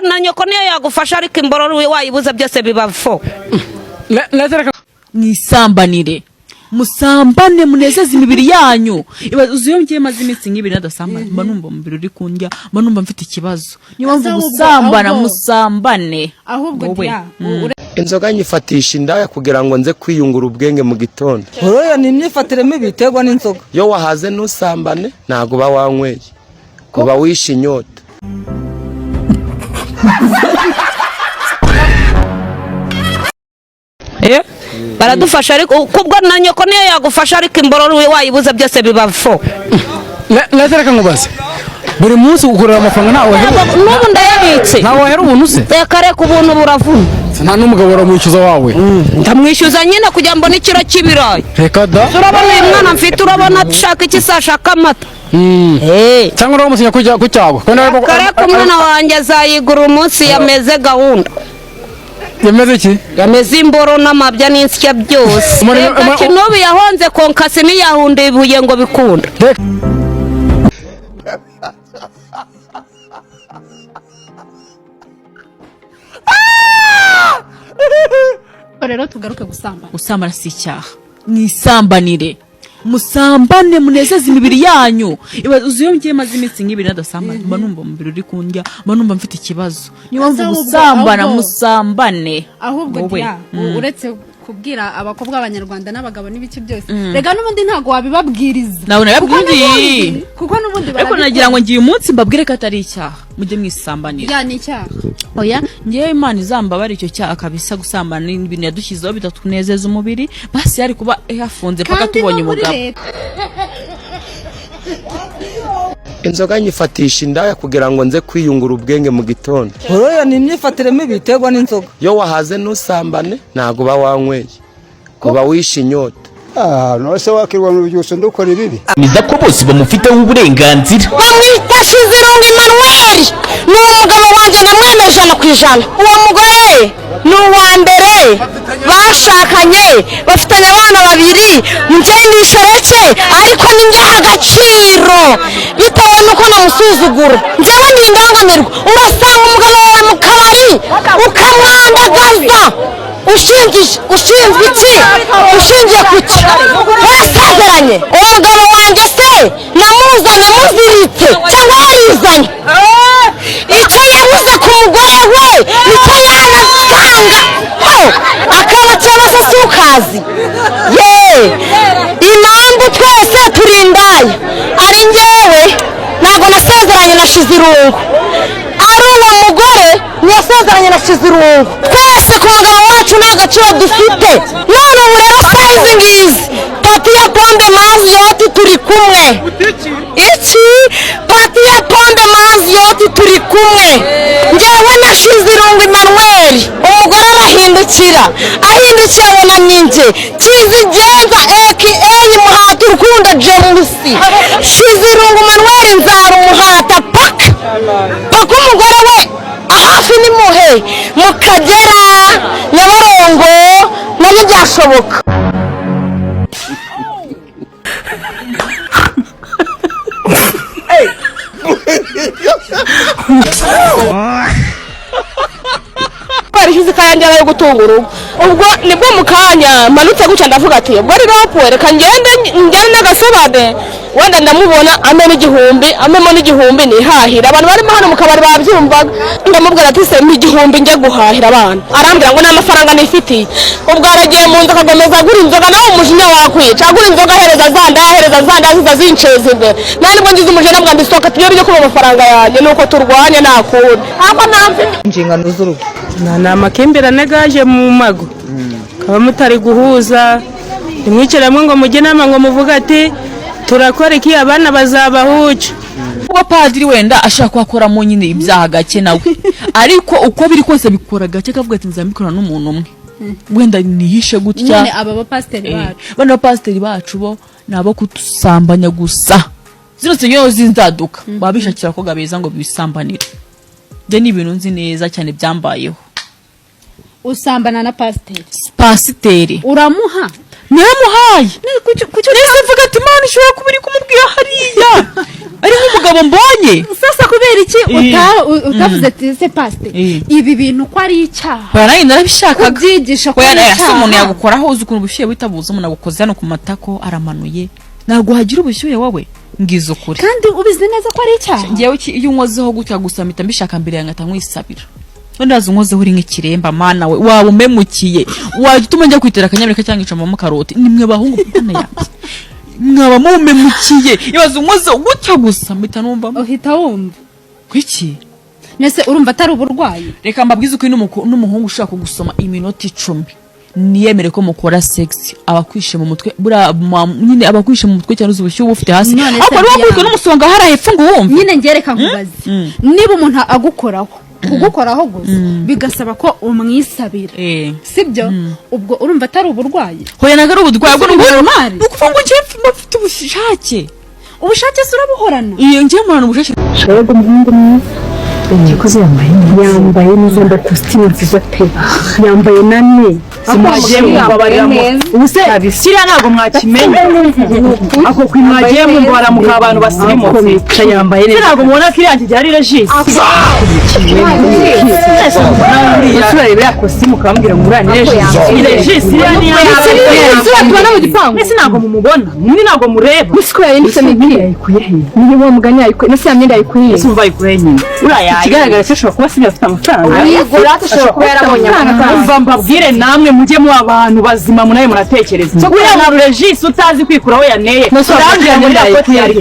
na nyoko niyo yagufasha, ariko imbororo wayibuze byose biba fo. Mwisambanire, musambane, munezeze imibiri yanyu. Uzi iyo ngiye maze iminsi nk'ibiri nadasambana, mba numva umubiri uri kundya, mba numva mfite ikibazo. Niyo mpamvu gusambana, musambane. Ahubwo Wowe. dia. Inzoga nyifatisha indaya kugira ngo nze kwiyungura ubwenge mu gitondo. Uriya ni imyifatire mibi iterwa n'inzoga. Iyo wahaze ntusambane, ntabwo uba wanyweye, uba wishe inyota. Baradufasha, ariko kubwo na nyoko niyo yagufasha, ariko imbororo wayibuze byose biba fo. Reka nkubaze, buri munsi ukorera amafaranga, ntawe wahera? N'ubu ndayabitse. Ntawe wahera ubuntu se? Reka reka, ubuntu buravuna. Nta n'umugabo uramwishyuza wawe? Ndamwishyuza nyine kugira ngo mbone ikiro cy'ibirayi. Reka da! Urabona uyu mwana mfite, urabona ashaka iki se? Ashaka amata. Cyangwa uramusinya ku cyago? Reka, umwana wanjye azayigura umunsi yameze gahunda. Yameze iki? Yameze imboro n'amabya n'insya byose. Reka, kinubu yahonze konkasi ntiyahunda ibuye ngo bikunda. Reka. Rero tugaruke gusambana. Gusambana si icyaha. Mwisambanire, musambane, munezeze imibiri yanyu. Uzi iyo ngiye maze iminsi nk'ibiri nadasambana, mba numva umubiri uri kundya, mba numva mfite ikibazo. Niyo mpamvu gusambana, musambane. Ahubwo Wowe. dia, uretse kubwira abakobwa b'Abanyarwanda n'abagabo n'ibiki byose, rega n'ubundi ntabwo wabibabwiriza. Ntabwo Kuko nabibabwiriye. kuko n'ubundi Ariko barabikora. nagira ngo ngiye umunsi mbabwire ko atari icyaha, mujye mwisambanira. Ya, ni icyaha. Oya, ngewe Imana izambabara icyo cyaha kabisa. Gusambana ni ibintu yadushyizeho bitatunezeza umubiri, basi yari kuba yafunze paka Kandi tubonye no muri umugabo. leta. Inzoga nyifatisha indaya kugira ngo nze kwiyungura ubwenge mu gitondo. Uriya ni imyifatire mibi iterwa n'inzoga. Iyo wahaze ntusambane, ntabwo uba wanyweye, uba wishe inyota. Nose wakirwa mu byuso ndukora ibibi. Bemeza ko bose bamufiteho uburenganzira. Bamwita Shizirungu Emmanuel, ni umugabo wanjye, namwemeye 100%. Uwo mugore ni uwa mbere bashakanye, bafitanye abana babiri. Njye ni inshoreke, ariko ni njyewe agaciro bitewe n'uko namusuzugura. Njyewe ni indangamirwa. Urasanga umugabo wawe mu kabari ukamwandagaza, ushinzwe iki? Ushingiye ku ki? Warasezeranye? Umugabo wanjye se namuzanye muziritse cyangwa yarizanye? Icyo yabuze ku mugore we nicyo yanatanga ho akaba, cyangwa se si ukazi ye? Impamvu twese turi indaya, ari njyewe ntabwo nasezeranye na Shizirungu, ari uwo mugore ntiyasezeranye na Shizirungu, twese ku mugabo wacu nta gaciro dufite. None ubu rero saa izi ngizi pati ya pombe mazi yote turi kumwe. Iki pati ya pombe mazi yote turi kumwe, njyewe na Shizirungu Emmanuel. Umugore arahindukira, ahindukiye abona ninjye Kizigenza aka Muhata Urukundo James. Shizirungu Emmanuel nzara umuhata paka paka. Umugore we hafi ni muhe mu Kagera, Nyabarongo nabyo byashoboka. Ishize ikayanjyana yo gutunga urugo. Ubwo nibwo mu kanya manutse gutya, ndavuga ati ubwo ari ropuwe, reka ngende njyane n'agasobane, wenda ndamubona amemo 1000, amemo n'igihumbi nihahira. Abantu barimo hano mu kabari babyumvaga. Ndamubwira ati se mpa 1000 njye guhahira abana. Arambwira ngo nta mafaranga nifitiye. Ubwo aragiye mu nzu akagomeza agura inzoga, nawe umujinya wakwica, agura inzoga, ahereza za ndaya, ahereza za ndaya, ziza zinceza imbere. Nta nibwo ngize umujinya mbwa ndisohoka tujye ryo kuba amafaranga yanjye nuko turwanye nta kundi ntabwo nta Inshingano z'urugo. Ni amakimbirane gaje mu mago, kaba mutari guhuza, ntimwicare hamwe ngo mujye inama, ngo muvuge ati turakora iki, abana bazabahuca. Kuba padiri wenda ashaka kuhakoramo nyine ibyaha gake nawe, ariko uko biri kose abikora gake, akavuga ati nzabikora n'umuntu umwe wenda nihishe gutya. None aba bapasiteri bacu? Bano bapasiteri bacu bo ni abo kutusambanya gusa. Zino nsengero z'inzaduka baba bishakira abakobwa beza ngo bisambanire. Njye ni ibintu nzi neza cyane byambayeho. Usambana na pasiteri? Pasiteri. Uramuha? Naramuhaye. Nahise mvuga ati Imana ishobora kuba iri kumubwira hariya. Ari nk'umugabo mbonye. Sasa kubera iki utavuze ati se pasite, ibi bintu ko ari icyaha? Oya, nanjye narabishakaga. Kubyigisha ko Oya, ari nawe se umuntu icyaha. yagukoraho, uzi ukuntu ubushyuhe buhita buza? Umuntu agukoze hano ku matako aramanuye, ntabwo hagira ubushyuhe wowe? Ngizo ukuri. Kandi ubizi neza ko ari icyaha. Ngewe iyo unkozeho gutya gusa mpita mbishaka mbere yanjye, ngahita nkwisabira. None ndaza unkozeho uri nk'ikiremba, mana we, waba umemukiye, wajya utuma njya kwitera akanyamerika cyangwa icomamo karoti. Nimwe bahungu, mana yanjye, mwaba mumemukiye. Ibaze unkozeho gutya gusa mpita numva. Uhita wumva Kuki? Nese urumva atari uburwayi? Reka mbabwize ukuri, n'umuhungu ushaka kugusoma iminota 10 niyemere ko mukora sex, aba akwishe mu mutwe. Buriya nyine aba akwishe mu mutwe cyane. Uzi ubushyuhe uba ufite hasi? None se Ariko niba Diane- wakubiswe n'umusonga hariya hepfo ngo wumve. Nyine ngereka nkubaze, niba umuntu agukoraho, kugukoraho gusa bigasaba ko umwisabira, sibyo? Ubwo urumva atari uburwayi? Hoya, ntabwo ari uburwayi bwo. Ese ni normal? Ni ukuvuga ngo njyewe mba mfite ubushake. Ubushake se urabuhorana? Iyo njyewe murana ubushake. Shorega umuhungu mwiza. Yakoze, yambaye neza, yambaye neza, yambaye kositimu nziza pe, yambaye na ne. Mwagiye mumbabarira ubu se kiriya ntabwo mwakimenya ako kwi? Mwagiye mumbabara mukaba abantu basirimutse. Yambaye Se ntabwo mubona ko iriya kigira ari Regis? Ese urareba iriya kositimu ukabambwira ngo uriya ni Regis? Ni Regis iriya, ni Ese tubona mu gipangu? Mbese ntabwo mumubona? Mwe ntabwo mureba? Ese ko yahindutse mibiri yayikuye he? Niba uwo mugani yayikuye, nese ya myenda yayikuye? Ese umva yayikuye nyine uriya yayi? Ikigaragara cyo ashobora kuba asigaye afite amafaranga. Ayigura, ashobora kuba yarabonye amafaranga. Umva mbabwire, namwe mujye muba abantu bazima, munawe muratekereza. Uriya muntu Regis utazi kwikuraho yaneye, urambwira ngo iriya koti yari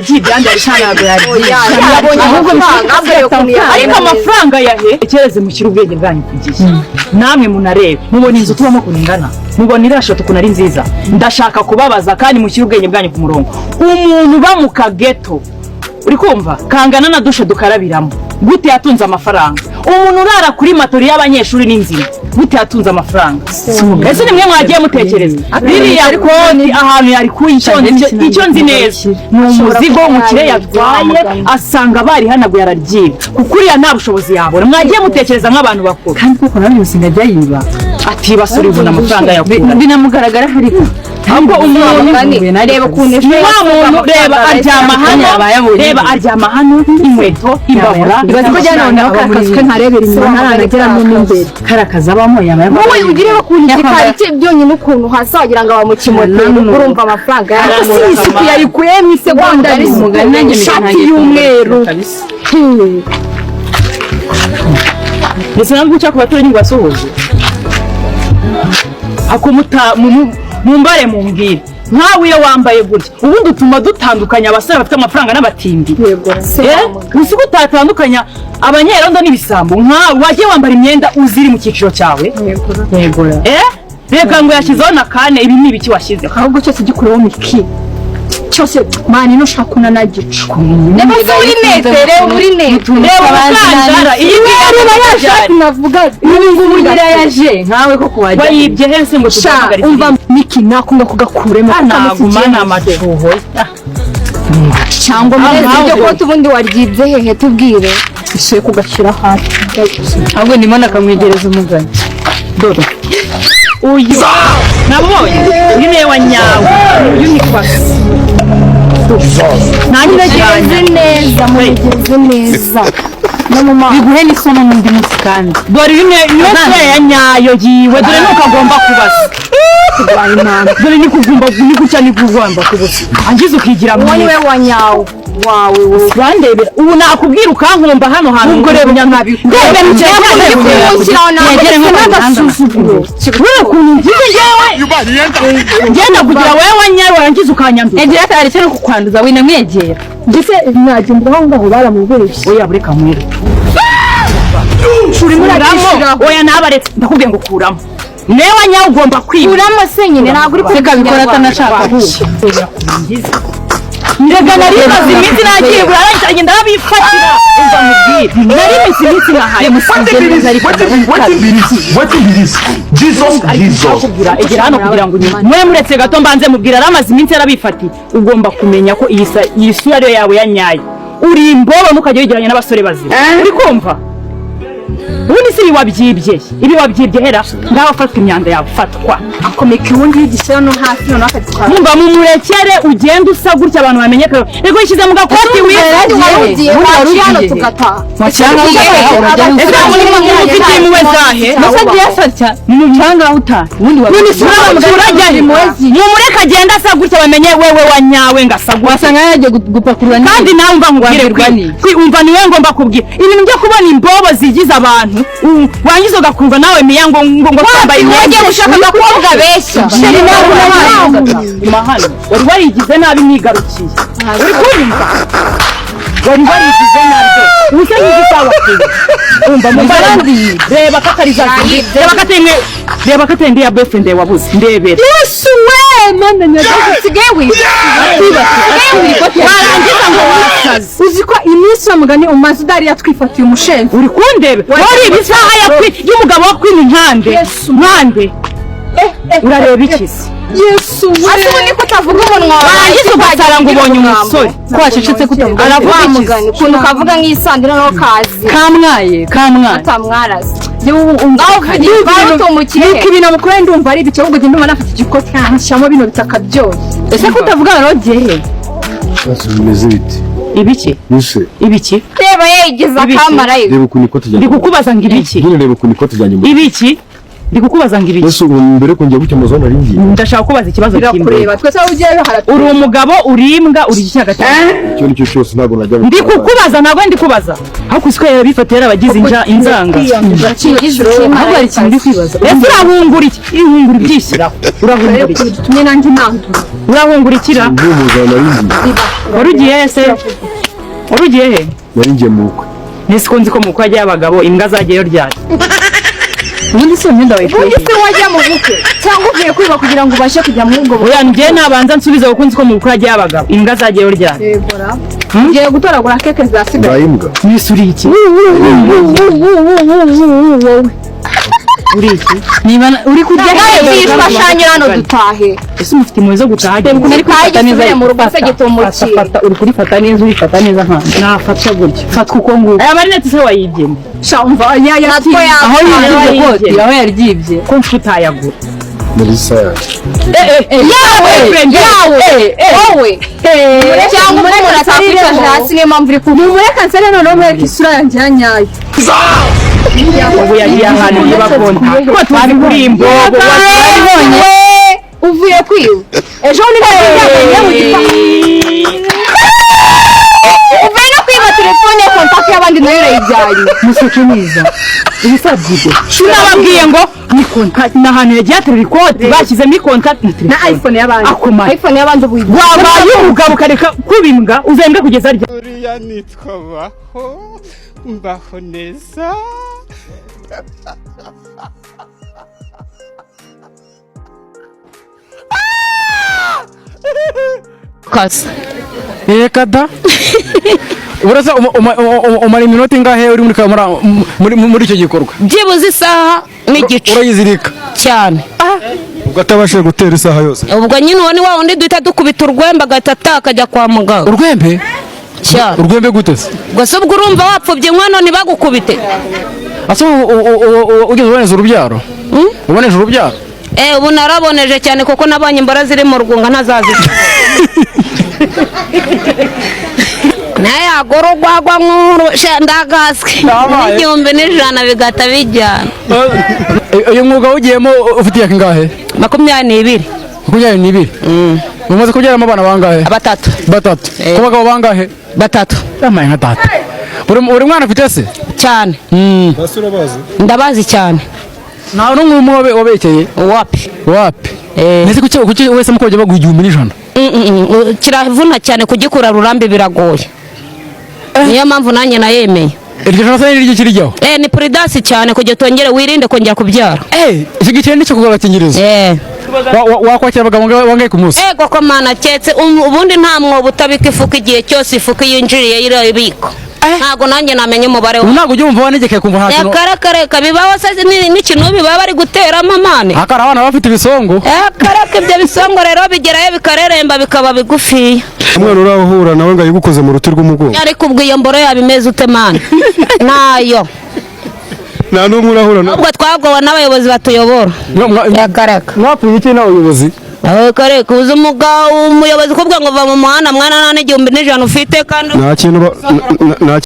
ryibye, yandi Ntabwo Oya, yabonye amafaranga, abwiye ukuntu yambaye Ariko neza. amafaranga yahe? Tekereze, mushyire ubwenge bwanyu ku gihe, namwe munarebe. Mubona inzu tubamo ukuntu ingana, mubona iriya shoto ukuntu ari nziza. Ndashaka kubabaza kandi mushyire ubwenge bwanyu ku murongo. Umuntu uba mu kageto, uri kumva, kangana na dushe dukarabiramo, gute yatunze amafaranga? Umuntu urara kuri matori y'abanyeshuri n'inzira, gute yatunze amafaranga? Ese nimwe mwagiye mutekereza ririya koti ahantu yarikuye? Icyo nzi neza ni umuzigo w'umukire yatwaye, asanga barihanaguye araryiba, kuko uriya nta bushobozi yabona. Mwagiye mutekereza nk'abantu bakuru. Kandi koko nawe umusinga ajya yiba. Atibasura ibona amafaranga yakura. Binamugaragara ariko. Ahubwo umuntu Reba ukuntu ejo ni wa muntu, reba aryama hano, reba aryama hano, inkweto, imbabura. Ibaze ko jyana noneho kariya kazu ke ntarebera inyuma, ntaranageramo n'imbere. Kariya kazu abamo yaba Wowe ugire ukuntu igikari cye byonyine, ukuntu hasi wagira ngo aba mu kimoteri. Urumva amafaranga Ariko si isuku yayikuye mu isegonda rimwe, ishati y'umweru. Ndetse ntabwo uca ku baturanyi ngo basuhuze ako mumbare mumbwire. Nkawe iyo wambaye gutya ubundi utuma dutandukanya abasore bafite amafaranga n'abatindi. Uzi ko utatandukanya abanyerondo n'ibisambo? Nkawe wagiye wambara imyenda uziri mu cyiciro cyawe. Reka ngo yashyizeho na kane, ibi ni ibiki washyizeho? Ahubwo cyose gikureho miki cyose mani, nushaka unanagica. Reba se uri netere, uri netere. Reba umukandara iyi Reba ya shati navuga, ubu ngubu nyirayaje nkawe koko wajya Wayibye hese ngo Sha, tuguhamagare? umva miki, nakunda kugakuremo. Naguma amacuho. Cyangwa Neza, iryo kote ubundi waryibye hehe? Tubwire. Isuye kugashyira hasi, ahubwo ndimo nakamwegereza umugani. Dore uyu nabonye, uyu niwe wa nyawe, uyu ni kwasi. Mugeze neza, mugeze neza no mu maso. Biguhe n'isomo n'undi munsi kandi. Dore uyu niwe sura ya nyayo yiwe, dore nuko agomba kubasa. Dore ni kugomba, ni gutya, ni kugomba kubasa angize ukigira Uwo niwe wa nyawo wawe wowe. Urandebera ubu nakubwira ukankumba hano hantu. Ubwo reba Ndebera Ndebera n'agasuzuguro. Wewe ukuntu ngize njyewe ngenda kugira wowe wa nyawe, warangiza ukanyambika. Egera ataretse no kukwanduza, winamwegera. Mbese mwagenda aho ngaho baramubeshye? Oya, bureka nkwereke. Urimo Kuramo, oya, nabaretse, ndakubwiye ngo kuramo. Newe nyawe ugomba kwiba. Kuramo se nyine, ntabwo uri Reka bikora atanashaka ahubwo. Ndega nari maze iminsi nagiye burarangiza ngenda ndabifatira. Umva nkubwire, nari maze iminsi nahaye. Wetin be this? Jesus, Jesus. Egera hano kugira ngo unyumve. Mwe muretse gato mbanze mubwira, aramaze iminsi yarabifatiye. Ugomba kumenya ko iyi sura ariyo yawe ya nyayo. Uri imbobo, ntukajya wegeranya n'abasore bazima. Uri kumva? Ubundi si Ese ibi wabyibye? Ibi wabyibye hera? Ngaho fatwa imyanda yawe, fatwa. Akomeka ubundi yigishyira no hasi noneho akagitwara. Mwumva mumurekere ugende usa gutya abantu bamenye ko rego yishyize mu gakoti ugiye wize hano tugataha. Ufite impuhwe zahe? Cyangwa utaha mumureke agende asa gutya bamenye wewe wa nyawe ngo asa gutya. Wasanga yagiye gupakurura. Kandi nawe umva nkubwire, umva niwe ngomba kubwira ibintu byo kubona imbobo zigize abantu wangiza ugakumva nawe miya ngo ngo ngo twambaye imyenda gushaka agakobwa beshya. Sheri nawe urabana hano wari warigize nabi mwigarukiye, uri kunyumva? Wari warigize nabi ubuse nk'igisawa. Umva muvandi, reba ko atari za reba ko atari imwe, reba ko atari indi ya boyfriend wabuze, ndebera. Yesu we mana nyagasani usigaye warangiza ngo wasaze. Uzi ko iminsi wa mugani umaze udari yatwifatiye umushenzi. Uri kundebe wari isaha y'umugabo wo kwima inkande nkande, urareba iki se? Yesu we ase ubu niko utavuga umunwa wawe. Warangiza ugasara ngo ubonye umusore. Ko wacecetse kutavuga? Aravuga iki? Mugani ukuntu kavuga nk'isandira no kazi kamwaye kamwaye atamwaraze. Nuko ibintu amukoreye ndumva ari ibice, ahubwo ndumva nafata igikoti nkanshyiramo bino bitaka byose. Ese kutavuga warogiye he? Bimeze bite? Ibiki? Ibiki? Reba yayigize akamarayika. Reba ukuntu ikoti ryanjye. Ndi kukubaza ngo ibiki? Nyine reba ukuntu ikoti ryanjye. Ibiki? Ndi kukubaza ngo ibiki? Ese ubu mbere kongera gutya amazu nari ngiye. Ndashaka kubaza ikibazo kimwe. Birakureba twese aho ugiyeyo haratureba. Uri umugabo, uri imbwa, uri igitsina gatatu. Icyo ni cyo cyose ntabwo najya. Ndi kukubaza, ntabwo ndi kubaza. Ariko usiko yarabifatiye yarabagize inzanga. Ahubwo hari ikintu ndi kwibaza. Ese urahungura iki? Ihungura ibyishyiraho. Urahungura iki? Tumye nanjye nandura. Urahungura ikira? Wari ugiye he se? Wari ugiye he? Nari ngiye mu bukwe. Nese ko nzi ko mu bukwe hajyayo abagabo, imbwa zagiyeyo ryari? Ubundi si imyenda wayikuye. Ubundi se wajya mu bukwe cyangwa uvuye kwiba kugira ngo ubashe kujya muri ubwo bukwe? Oya njye nabanza nsubize kuko nzi ko mu bukwe hajyayo abagabo, imbwa zagiyeyo ryari? Yegora. Ngiye gutoragura keke zasigaye. Imbwa. Nese uri iki? Uri iki? Niba uri kurya twifashanye hano dutahe. Ese mufite impuhwe zo gutaha? Uri kurifata neza, fata, uri kurifata neza, urifata neza nka nafata gutya. Fatwa uko nguko. Aya marinete se wayibye? Sha umva aho yibye ikoti, aho yaryibye. Ko mfite utayagura. Melissa yawe yawe wowe cyangwa umuntu atakwifashe hasi, niyo mpamvu uri kuvuga. Mumureka nsere noneho mwereke isura yanjye ya nyayo. Ubu yagiye ahantu niba konta ko tuzi kuri imbobo wabibonye uvuye kwiba ejo bundi ntabwo mu gipangu uvuye no kwiba telefone ya kontakiti y'abandi nayo urayijyanye. Museke neza ibisabye sinababwiye ngo ni kontakiti ni ahantu yagiye aterura ikoti bashyizemo ikontakiti na telefone na iphone y'abandi akomeye iphone y'abandi ubu wabaye umugabo ukareka kuba imbwa uzembwe kugeza ryari? Uriya nitwa baho mbaho neza. Kazi. Reka da. Urasa umara iminota ingahe uri muri icyo gikorwa? Byibuze isaha n'igice. Urayizirika cyane. Ubwo atabashije gutera isaha yose. Ubwo nyine uwo ni wa wundi duhita dukubita urwembe agahita ataka akajya kwa muganga. Urwembe? Cyane. Urwembe gute se? Gusa ubwo urumva wapfubye inkono ntibagukubite. Ase ugeze uboneza urubyaro? Uboneje urubyaro? Ubu naraboneje cyane kuko nabonye imbora ziri mu rwunga ntazazica. Naye yagora urwagwa nk'uru ndagaswe 1000 bigahita bijyana. Uyu mwuga wugiyemo ufite imyaka ingahe? 22. 22? Umaze kubyaramo abana bangahe? Batatu. Batatu. Ku bagabo bangahe? Batatu. Yamaye nka data. Buri mwana afite se? Cyane. Ndabazi cyane. Nta n'umwe wabekeye? Wapi. Wapi. Ndetse kuki wese mukobwa baguha 1000? Kiravuna cyane kugikura rurambi biragoye. Niyo mpamvu nanjye nayemeye. Iryo jana se niryo kirijyaho? Ni prudence cyane kugira utongere wirinde kongera kubyara. Icyo giceri nicyo kugura agakingirizo. Wakwakira abagabo bangahe ku munsi? Ego ko mana cyetse ubundi nta mwobo utabika ifuka igihe cyose ifuka yinjiriye irabika. Ntago nanjye namenye umubare wa. Ntago ujya umva wanegekaye kumva nta kintu. Reka bibaho se n'ikinubi baba bari guteramo amane. Hakara abana bafite ibisongo. Reka ibyo bisongo rero bigerayo bikareremba bikaba bigufiya. Umwana urahura nawe ngo ayigukoze mu ruti rw'umugongo. Ariko ubwo iyo mboro yaba imeze ute mane? Nayo. Nta n'umwe urahura nawe? Ahubwo twagowe n'abayobozi batuyobora. Mwapfuye iki n'abayobozi? Kare kuza umuyobozi ukubwira ngo va mu muhanda mwana, nta n'1100 ufite kandi Nta kintu nta